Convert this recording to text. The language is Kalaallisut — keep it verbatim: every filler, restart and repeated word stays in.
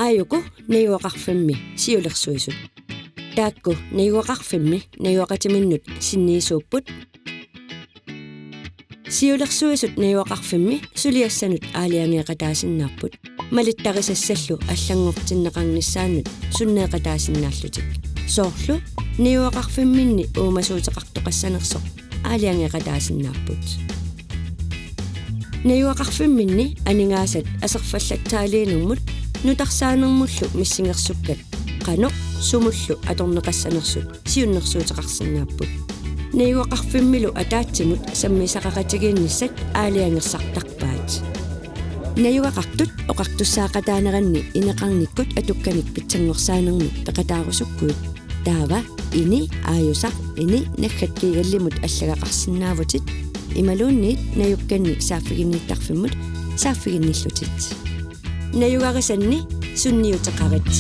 Aajuku najugaqarfimmi siulersuisut. Taakku najugaqarfimmi najugaqatiminnut sinniisuupput. Siulersuisut najugaqarfimmi suliassanut aalajangeeqataasinnaapput. Malittarisassallu allanngortinneqarnissaannut sunneeqataasinnaallutik. Soorlu najugaqarfimminni uumasuuteqartoqassanersoq aalajangeeqataasinnaapput. Najugaqarfimminni aningaasat aserfallatsaaliinermut nutarsaanermullu missingersukkat qanoq sumullu atorneqassanersut siunnersuuteqarsinnaapput. Najugaqarfimmilu ataatsimut sammisaqaqatigiinnissat aalajangersartarpaat. Najugaqartut oqartussaaqataaneranni ineqarnikkut atukkanik pitsanngorsaanermik peqataarusukkuit. Taava ini aajusaq ini naggat kiigallimut allagaqarsinnaavutit imaluunniit najukkanni saaffiginnittarfimmut saaffiginnillutit. Najugarisanni sunniuteqarit.